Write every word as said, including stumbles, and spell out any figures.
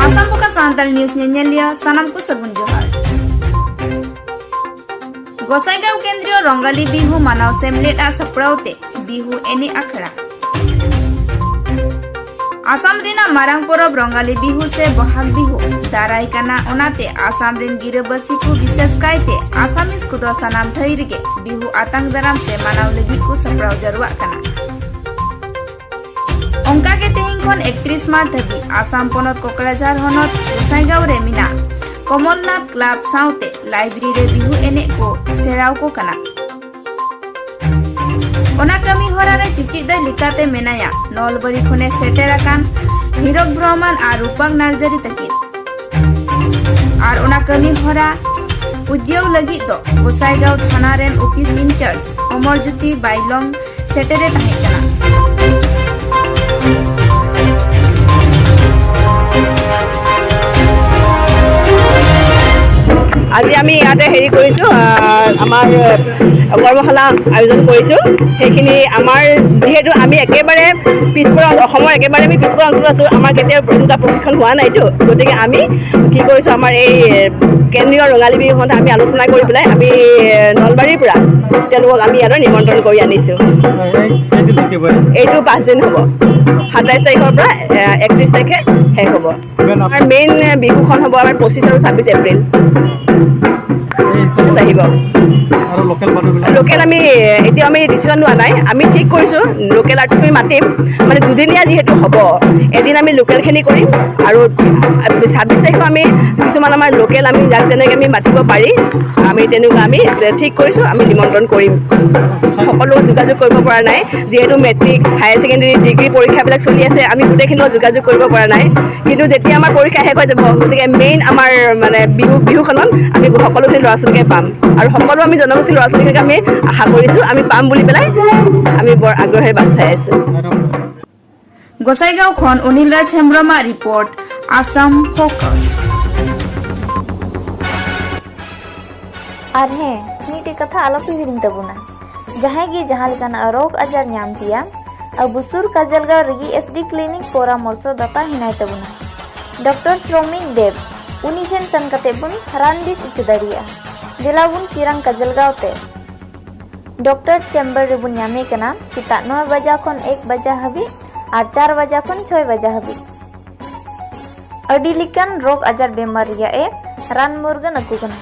Assam ᱵᱚᱠᱟ Santal news ᱧᱮᱧᱮᱞᱤᱭᱟᱹ ᱥᱟᱱᱟᱢ ᱠᱚ ᱥᱟᱹᱜᱩᱱ ᱡᱚᱦᱟᱨ᱾ ᱜᱚᱥᱟᱭᱜᱟᱸᱣ ᱠᱮᱱᱫᱨᱤᱭᱚ ᱨᱚᱝᱜᱟᱞᱤ ᱵᱤᱦᱩ ᱢᱟᱱᱟᱣ ᱥᱮᱢᱞᱮᱫ ᱟᱜ ᱥᱟᱯᱲᱟᱣ ᱛᱮ ᱵᱤᱦᱩ ᱮᱱᱮᱡ ᱟᱠᱷᱲᱟ᱾ ᱟᱥᱟᱢ ᱨᱮᱱᱟᱜ ᱢᱟᱨᱟᱝ ᱯᱚᱨᱚᱵᱽ ᱨᱚᱝᱜᱟᱞᱤ ᱵᱤᱦᱩ ᱥᱮ ᱵᱚᱦᱟᱜᱽ ᱵᱤᱦᱩ ᱫᱟᱨᱟᱭ ᱠᱟᱱᱟ, ᱚᱱᱟᱛᱮ ᱟᱥᱟᱢ ᱨᱮᱱ ᱜᱤᱨᱟᱹᱵᱟᱹᱥᱤ ᱠᱚ, ᱵᱤᱥᱮᱥ ᱠᱟᱭᱛᱮ ᱟᱥᱟᱢᱤᱡ ᱠᱚᱫᱚ ᱥᱟᱱᱟᱢ ᱴᱷᱟᱹᱭ ᱨᱮᱜᱮ ᱵᱤᱦᱩ ᱟᱛᱟᱝ ᱫᱟᱨᱟᱢ ᱥᱮ ᱢᱟᱱᱟᱣ ᱞᱟᱹᱜᱤᱫ ᱠᱚ ᱥᱟᱯᱲᱟᱣ ᱡᱟᱨᱣᱟᱜ ᱠᱟᱱᱟ᱾ ᱚᱱᱠᱟ ᱜᱮ ᱛᱮᱦᱮᱧ ᱠᱷᱚᱱ ᱮᱠᱛᱨᱤᱥ ᱢᱟᱨᱪ ᱫᱷᱟᱹᱵᱤᱡ ᱟᱥᱟᱢ ᱯᱚᱱᱚᱛ ᱠᱚᱠᱲᱟᱡᱷᱟᱨ ᱦᱚᱱᱚᱛ ᱜᱚᱥᱟᱭᱜᱟᱸᱣ ᱨᱮ ᱢᱮᱱᱟᱜ ᱠᱚᱢᱚᱞᱱᱟᱛᱷ ᱠᱞᱟᱵᱽ ᱥᱟᱶᱛᱮ ᱞᱟᱭᱵᱨᱮᱨᱤ ᱨᱮ ᱵᱤᱦᱩ ᱮᱱᱮᱡ ᱠᱚ ᱥᱮᱬᱟᱣ ᱠᱚ ᱠᱟᱱᱟ᱾ ᱚᱱᱟ ᱠᱟᱹᱢᱤ ᱦᱚᱨᱟ ᱨᱮ ᱪᱤᱪᱤᱫ ᱫᱟᱹᱭ ᱞᱮᱠᱟᱛᱮ ᱢᱮᱱᱟᱭᱟ ᱱᱚᱞᱵᱟᱲᱤ ᱠᱷᱚᱱᱮ ᱥᱮᱴᱮᱨ ᱟᱠᱟᱱ ᱦᱤᱨᱚᱠ ᱵᱨᱚᱦᱢᱟᱱ ᱟᱨ ᱨᱩᱯᱟᱠ ᱱᱟᱨᱡᱟᱨᱤ ᱛᱟᱹᱠᱤᱱ᱾ ᱟᱨ ᱚᱱᱟ ᱠᱟᱹᱢᱤ ᱦᱚᱨᱟ ᱩᱫᱽᱭᱟᱹᱣ ᱞᱟᱹᱜᱤᱫ ᱫᱚ ᱜᱚᱥᱟᱭᱜᱟᱸᱣ ᱛᱷᱟᱱᱟ ᱨᱮᱱ ᱚᱯᱷᱤᱥ ᱤᱱᱪᱟᱨᱡᱽ ᱚᱢᱚᱨ ᱡᱳᱛᱤ ᱵᱟᱭᱞᱚᱝ ᱥᱮᱴᱮᱨᱮ ᱛᱟᱦᱮᱸ ᱠᱟᱱᱟ᱾ আজি আমি ইয়াতে হেৰি কৰিছোঁ, আহ, আমাৰ কৰ্মশালা আয়োজন কৰিছোঁ। সেইখিনি আমাৰ যিহেতু আমি একেবাৰে পিছপৰা, অসমৰ একেবাৰে আমি পিছপৰা অঞ্চলত আছোঁ, আমাৰ কেতিয়াও তেনেকুৱা প্ৰশিক্ষণ হোৱা নাইতো। গতিকে আমি কি কৰিছোঁ, আমাৰ এই কেন্দ্ৰীয় ৰঙালী বিহু সন্দৰ্ভত আমি আলোচনা কৰি পেলাই আমি নলবাৰীৰ পৰা তেওঁলোকক আমি ইয়ালৈ নিমন্ত্ৰণ কৰি আনিছোঁ। এই কেইদিন থাকিব? এইটো পাঁচদিন হ'ব, সাতাইছ তাৰিখৰ পৰা এ, একত্ৰিছ তাৰিখে শেষ হ'ব। কিমান আপ- আমাৰ মেইন বিহুখন হ'ব আমাৰ পঁচিছ আৰু ছাব্বিছ এপ্ৰিল। এই চব আহিব। আৰু লোকেল মানুহবিলাক? লোকেল আমি, এতিয়া আমি ডিচিশ্যন লোৱা নাই, আমি ঠিক কৰিছোঁ লোকেল আৰ্টিষ্ট আমি মাতিম, মানে দুদিনীয়া যিহেতু হ'ব, এদিন আমি লোকেলখিনি কৰিম আৰু ছাব্বিছ তাৰিখে আমি কিছুমান আমাৰ লোকেল আমি যাক যেনেকৈ আমি মাতিব পাৰি, আমি তেনেকুৱা আমি ঠিক কৰিছোঁ, আমি নিমন্ত্ৰণ কৰিম। সকলো যোগাযোগ কৰিব পৰা নাই, যিহেতু মেট্ৰিক, হায়াৰ ছেকেণ্ডেৰী, ডিগ্ৰী পৰীক্ষাবিলাক চলি আছে, আমি গোটেইখিনিৰ লগত যোগাযোগ কৰিব পৰা নাই। কিন্তু যেতিয়া আমাৰ পৰীক্ষা শেষ হৈ যাব, গতিকে মেইন আমাৰ মানে বিহু, বিহুখনত আমি সকলোখিনি ল'ৰা ছোৱালীকে পাম আৰু সকলো আমি জনগোষ্ঠীৰ ল'ৰা ছোৱালীকে আমি আশা কৰিছোঁ, আমি পাম বুলি পেলাই আমি বৰ আগ্ৰহেৰে বাট চাই আছোঁ। গোসাইগাঁও খন অনিল ৰাজ হেমব্ৰমৰ ৰিপৰ্ট, আছাম ফ'কাছ। ᱟᱨ ᱦᱮᱸ, ᱢᱤᱫᱴᱮᱡ ᱠᱟᱛᱷᱟ ᱟᱞᱚᱯᱮ ᱦᱤᱲᱤᱧ ᱛᱟᱵᱚᱱᱟ, ᱡᱟᱦᱟᱸᱭ ᱜᱮ ᱡᱟᱦᱟᱸ ᱞᱮᱠᱟᱱᱟᱜ ᱨᱳᱜᱽ ᱟᱡᱟᱨ ᱧᱟᱢ ᱯᱮᱭᱟ, ᱟᱵᱚ ᱥᱩᱨ ᱠᱟᱡᱚᱞᱜᱟᱸᱣ ᱨᱮᱜᱮ ᱮᱥ ᱰᱤ ᱠᱞᱤᱱᱤᱠ ᱯᱚᱨᱟᱢᱚᱨᱥᱚ ᱫᱟᱛᱟ ᱦᱮᱱᱟᱭ ᱛᱟᱵᱚᱱᱟ᱾ ᱰᱚᱠᱴᱚᱨ ᱥᱨᱚᱢᱤᱠ ᱫᱮᱵ, ᱩᱱᱤ ᱴᱷᱮᱱ ᱥᱮᱱ ᱠᱟᱛᱮ ᱵᱚᱱ ᱨᱟᱱ ᱵᱮᱥ ᱦᱚᱪᱚ ᱫᱟᱲᱮᱭᱟᱜᱼᱟ᱾ ᱫᱮᱞᱟ ᱵᱚᱱ ᱪᱤᱨᱟᱝ ᱠᱟᱡᱚᱞᱜᱟᱸᱣ ᱛᱮ᱾ ᱰᱚᱠᱴᱚᱨ ᱪᱮᱢᱵᱟᱨ ᱨᱮᱵᱚᱱ ᱧᱟᱢᱮ ᱠᱟᱱᱟ ᱥᱮᱛᱟᱜ ᱱᱚᱭ ᱵᱟᱡᱟ ᱠᱷᱚᱱ ᱮᱠ ᱵᱟᱡᱟ ᱦᱟᱹᱵᱤᱡ ᱟᱨ ᱪᱟᱨ ᱵᱟᱡᱟ ᱠᱷᱚᱱ ᱪᱷᱚᱭ ᱵᱟᱡᱟ ᱦᱟᱹᱵᱤᱡ᱾ ᱟᱹᱰᱤ ᱞᱮᱠᱟᱱ ᱨᱳᱜᱽ ᱟᱡᱟᱨ ᱵᱮᱢᱟᱨ ᱨᱮᱭᱟᱜ ᱮ ᱨᱟᱱ ᱢᱩᱨᱜᱟᱹᱱ ᱟᱠᱚ ᱠᱟᱱᱟ᱾